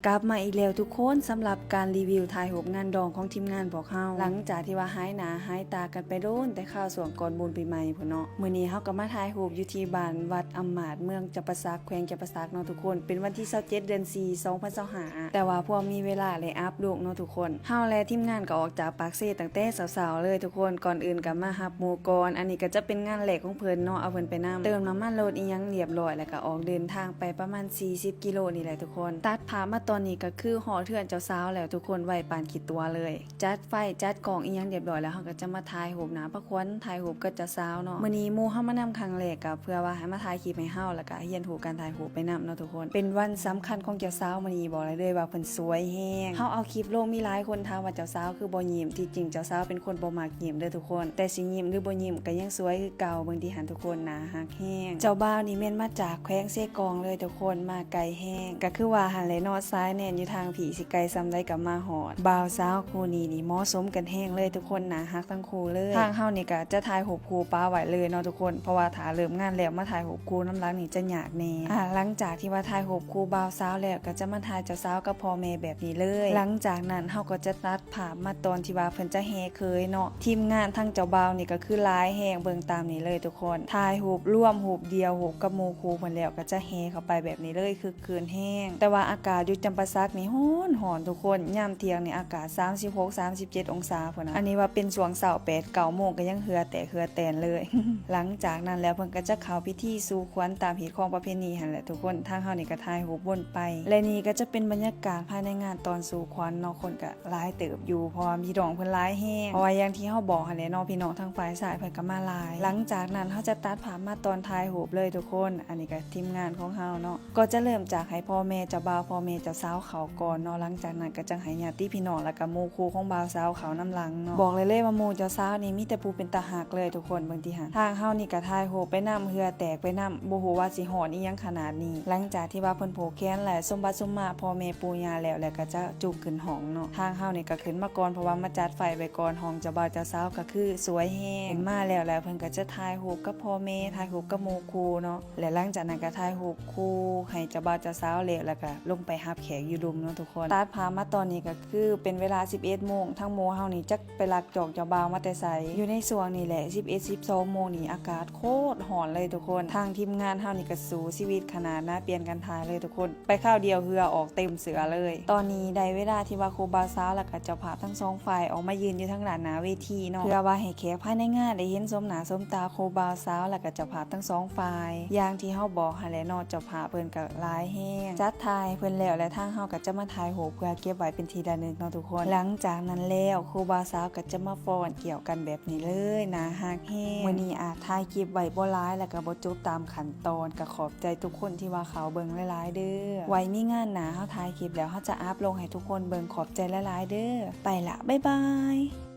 ກັບມາອີກແລ້ວທຸກຄົນ ສຳລັບການຣີວິວຖ່າຍຮູບງານດອງຂອງທີມງານພວກເຮົາ ຫຼັງຈາກທີ່ວ່າຫາຍໜ້າຫາຍຕາກັນໄປດົນ ແຕ່ຄາວຊ່ວງກ່ອນບຸນປີໃໝ່ພຸ້ນເນາະ. ມື້ນີ້ເຮົາກໍມາຖ່າຍຮູບຢູ່ທີ່ບ້ານວັດອຳມາດ ເມືອງຈຳປາສັກ ແຂວງຈຳປາສັກເນາະທຸກຄົນ. ເປັນວັນທີຊາວເຈັດ ເດືອນສີ່ ສອງພັນຊາວຫ້າ ແຕ່ວ່າພວກມີເວລາໄດ້ອັບລູກເນາະທຸກຄົນ. ເຮົາ ແລະ ທີມງານກໍອອກຈາກປາກເຊຕັ້ງແຕ່ເຊົ້າໆເລີຍທຸກຄົນ. ກ່ອນອື່ນກໍມາຮັບໝູ່ກ່ອນ. ອັນນີ້ກໍຈະເປັນງານແລກຂອງເພິ່ນເນາະ, ເອົາເພິ່ນໄປນຳ. ເຕີມນ້ຳມັນລົດອີ່ຫຍັງຮຽບຮ້ອຍ ແລ້ວກໍອອກເດີນທາງໄປປະມານສີ່ສິບກິໂລນີ້ແຫຼະທຸກຄົນ. ຕັດພາບມາຕອນນີ້ກໍຄືຮອດເຮືອນເຈົ້າສາວແລ້ວທຸກຄົນ, ໄວປານຂີ້ຕົວະເລີຍ. ຈັດໄຟຈັດກ້ອງອີ່ຫຍັງຮຽບຮ້ອຍແລ້ວ, ເຮົາກໍຈະມາຖ່າຍຮູບໜ້າພະຄວັນ ຖ່າຍຮູບກັບເຈົ້າສາວເນາະ. ມື້ນີ້ໝູ່ເຮົາມານຳຄັ້ງແລກ ກໍເພື່ອວ່າໃຫ້ມາຖ່າຍຄລິບໃຫ້ເຮົາ ແລ້ວກໍຮຽນຮູ້ການຖ່າຍຮູບໄປນຳເນາະທຸກຄົນ. ເປັນວັນສຳຄັນຂອງເຈົ້າສາວມື້ນີ້, ບອກໄດ້ເລີຍວ່າເພິ່ນສວຍແຮງ. ເຮົາເອົາຄລິບລົງ ມີຫຼາຍຄົນຖາມວ່າເຈົ້າສາວຄືບໍ່ຍິ້ມ. ທີ່ຈິງເຈົ້າສາວເປັນຄົນບໍ່ມັກຍິ້ມເດີທຸກຄົນ, ແຕ່ຊິຍິ້ມຫຼືບໍ່ຍິ້ມກໍຍັງສວຍຄືເກົ່າ. ເບິ່ງຕິຫັ້ນທຸກຄົນ, ໜ້າຮັກແຮງ. ເຈົ້າບ່າວນີ້ແມ່ນມາຈາກແຂວງເຊກອງເລີຍທຸກຄົນ, ມາໄກແຮງ. ກໍຄືວ່າຫັ້ນແຫຼະເນາະ, ສາຍແໜ້ນຢູ່ທາງພີ້, ຊິໄກສ່ຳໃດກໍມາຮອດ. ບ່າວສາວຄູ່ນີ້ນີ້ເໝາະສົມກັນແຮງເລີຍທຸກຄົນ, ໜ້າຮັກທັງ ຄູ່ເລີຍ. ທາງເຮົານີ້ກໍຈະຖ່າຍຮູບຄູ່ປະໄວ້ເລີຍເນາະທຸກຄົນ, ເພາະວ່າຖ້າເລີ່ມງານແລ້ວມາຖ່າຍຮູບຄູ່ນຳຫຼັງນີ້ຈະຍາກແດ່. ອາ ຫຼັງຈາກທີ່ວ່າຖ່າຍຮູບຄູ່ບ່າວສາວແລ້ວ, ກໍຈະມາຖ່າຍເຈົ້າສາວກັບພໍ່ແມ່ແບບນີ້ເລີຍ. ຫຼັງຈາກນັ້ນເຮົາກໍຈະຕັດພາບມາຕອນທີ່ວ່າເພິ່ນຈະແຫ່ເຂີຍເນາະ. ທີມງານທັງເຈົ້າບ່າວນີ້ກໍຄືຫຼາຍແຮງ, ເບິ່ງຕາມນີ້ເລີຍທຸກຄົນ. ຖ່າຍຮູບລວມ, ຮູບດຽວ, ຮູບກັບໝູ່ຄູ່ເພິ່ນແລ້ວ, ກໍຈະແຫ່ເຂົ້າໄປແບບນີ້ເລີຍ. ຄຶກ ຄືນແຮງ. ແຕ່ວ່າອາກາດຢູ່ຈຳປາສັກນີ້ຮ້ອນໆ ທຸກຄົນ, ຍາມທ່ຽງນີ້ອາກາດສາມສິບຫົກ ສາມສິບເຈັດອົງສາພຸ້ນນະ. ອັນນີ້ວ່າເປັນຊ່ວງເຊົ້າ ແປດ ເກົ້າໂມງ ກໍຍັງເຫື່ອແຕກເຫື່ອແຕ່ນເລີຍ. ຫຼັງຈາກນັ້ນແລ້ວ ເພິ່ນກໍຈະເຂົ້າພິທີສູ່ຂວັນຕາມຮີດຄອງປະເພນີຫັ້ນແຫຼະທຸກຄົນ. ທາງເຮົານີ້ກໍຖ່າຍຮູບວົນໄປ ແລະ ນີ້ກໍຈະເປັນບັນຍາກາດພາຍໃນງານຕອນສູ່ຂວັນເນາະ, ຄົນກໍຫຼາຍເຕີບຢູ່ ເພາະວ່າພີ່ນ້ອງເພິ່ນຫຼາຍແຮງ. ເພາະວ່າຢ່າງທີ່ເຮົາບອກຫັ້ນແຫຼະເນາະ, ພີ່ນ້ອງທາງຝ່າຍຊາຍເພິ່ນກໍມາຫຼາຍ. ຫຼັງຈາກນັ້ນເຮົາຈະຕັດພາບມາຕອນຖ່າຍຮູບເລີຍທຸກຄົນ. ອັນນີ້ກໍທີມງານຂອງເຮົາເນາະ. ກໍຈະເລີ່ມຈາກໃຫ້ພໍ່ແມ່ເຈົ້າບ່າວ ພໍ່ແມ່ເຈົ້າສາວເຂົ້າກ່ອນເນາະ, ຫຼັງຈາກນັ້ນກໍຈັ່ງໃຫ້ຍາດຕິພີ່ນ້ອງ ແລ້ວກໍໝູ່ຄູ່ຂອງບ່າວສາວເຂົ້ານຳຫຼັງເນາະ. ບອກໄດ້ເລີຍວ່າໝູ່ເຈົ້າສາວນີ້ມີແຕ່ຜູ້ເປັນຕາຮັກເລີຍທຸກຄົນ, ເບິ່ງຕິຫັ້ນ. ທາງເຮົານີ້ກໍຖ່າຍຮູບໄປນຳ, ເຫື່ອແຕກໄປນຳ, ບໍ່ຮູ້ວ່າຊິຮ້ອນອີ່ຫຍັງຂະໜາດນີ້. ຫຼັງຈາກທີ່ວ່າເພິ່ນຜູກແຂນ ແລະ ສົມບັດສົມມາພໍ່ແມ່ປູ່ຍ່າແລ້ວ, ແລ້ວກໍຈະຈຸກຂຶ້ນຫ້ອງເນາະ. ທາງເຮົານີ້ກໍຂຶ້ນມາກ່ອນ, ເພາະວ່າມາຈັດໄຟໄວ້ກ່ອນ, ຫ້ອງເຈົ້າບ່າວເຈົ້າສາວກໍຄືສວຍແຮງ. ຂຶ້ນມາແລ້ວ, ແລ້ວເພິ່ນກໍຈະຖ່າຍຮູບກັບພໍ່ແມ່, ຖ່າຍຮູບກັບໝູ່ຄູ່ເນາະ. ແລະ ຫຼັງຈາກນັ້ນກໍຖ່າຍຮູບຄູ່ໃຫ້ເຈົ້າບ່າວເຈົ້າສາວແລ້ວ, ແລ້ວກໍລົງໄປຮັບແຂກຢູ່ລຸ່ມເນາະທຸກຄົນ. ຕັດພາບມາຕອນນີ້ກໍຄືເປັນເວລາສິບເອັດໂມງ, ທາງໝູ່ເຮົານີ້ຈັກໄປລັກຈອກເຈົ້າບ່າວມາແຕ່ໃສ. ຢູ່ໃນຊ່ວງນີ້ແຫຼະ ສິບເອັດ ສິບສອງໂມງນີ້ ອາກາດໂຄດຮ້ອນເລີຍທຸກຄົນ. ທາງທີມງານເຮົານີ້ກໍສູ້ຊີວິດຂະໜາດນະ, ປ່ຽນກັນຖ່າຍເລີຍທຸກຄົນ. ໄປຄາວດຽວເຫື່ອອອກເຕັມເສື້ອເລີຍ. ຕອນນີ້ໄດ້ເວລາທີ່ວ່າຄູ່ບ່າວສາວ ແລ້ວກໍເຈົ້າພາບທັງສອງຝ່າຍອອກມາຢືນຢູ່ທາງດ້ານໜ້າເວທີເນາະ, ເພື່ອວ່າໃຫ້ແຂກພາຍໃນງານໄດ້ເຫັນຊົມໜ້າຊົມຕາຄູ່ບ່າວສາວ ແລ້ວກໍເຈົ້າພາບທັງສອງຝ່າຍ. ຢ່າງທີ່ເຮົາບອກຫັ້ນແຫຼະເນາະ, ເຈົ້າພາບເພິ່ນກໍຫຼາຍແຮງ. ຈັດຖ່າຍໃຫ້ເພິ່ນແລ້ວ ແລະ ທາງເຮົາກໍຈະມາຖ່າຍຮູບເພື່ອເກັບໄວ້ເປັນທີ່ລະນຶກເນາະທຸກຄົນ. ຫຼັງຈາກນັ້ນແລ້ວ ຄູ່ບ່າວສາວກໍຈະມາຟ້ອນກ່ຽວກັນແບບນີ້ເລີຍ, ໜ້າຮັກແຮງ. ມື້ນີ້ອາດຖ່າຍຄລິບໄວ້ບໍ່ຫຼາຍ ແລ້ວກໍບໍ່ຈົບຕາມຂັ້ນຕອນ, ກໍຂອບໃຈທຸກຄົນທີ່ວ່າເຂົ້າເບິ່ງຫຼາຍໆເດີ. ໄວ້ມີງານໜ້າເຮົາຖ່າຍຄລິບແລ້ວ ເຮົາຈະອັບລົງໃຫ້ທຸກຄົນເບິ່ງ. ຂອບໃຈຫຼາຍໆເດີ. ໄປລະ, ບາຍບາຍ.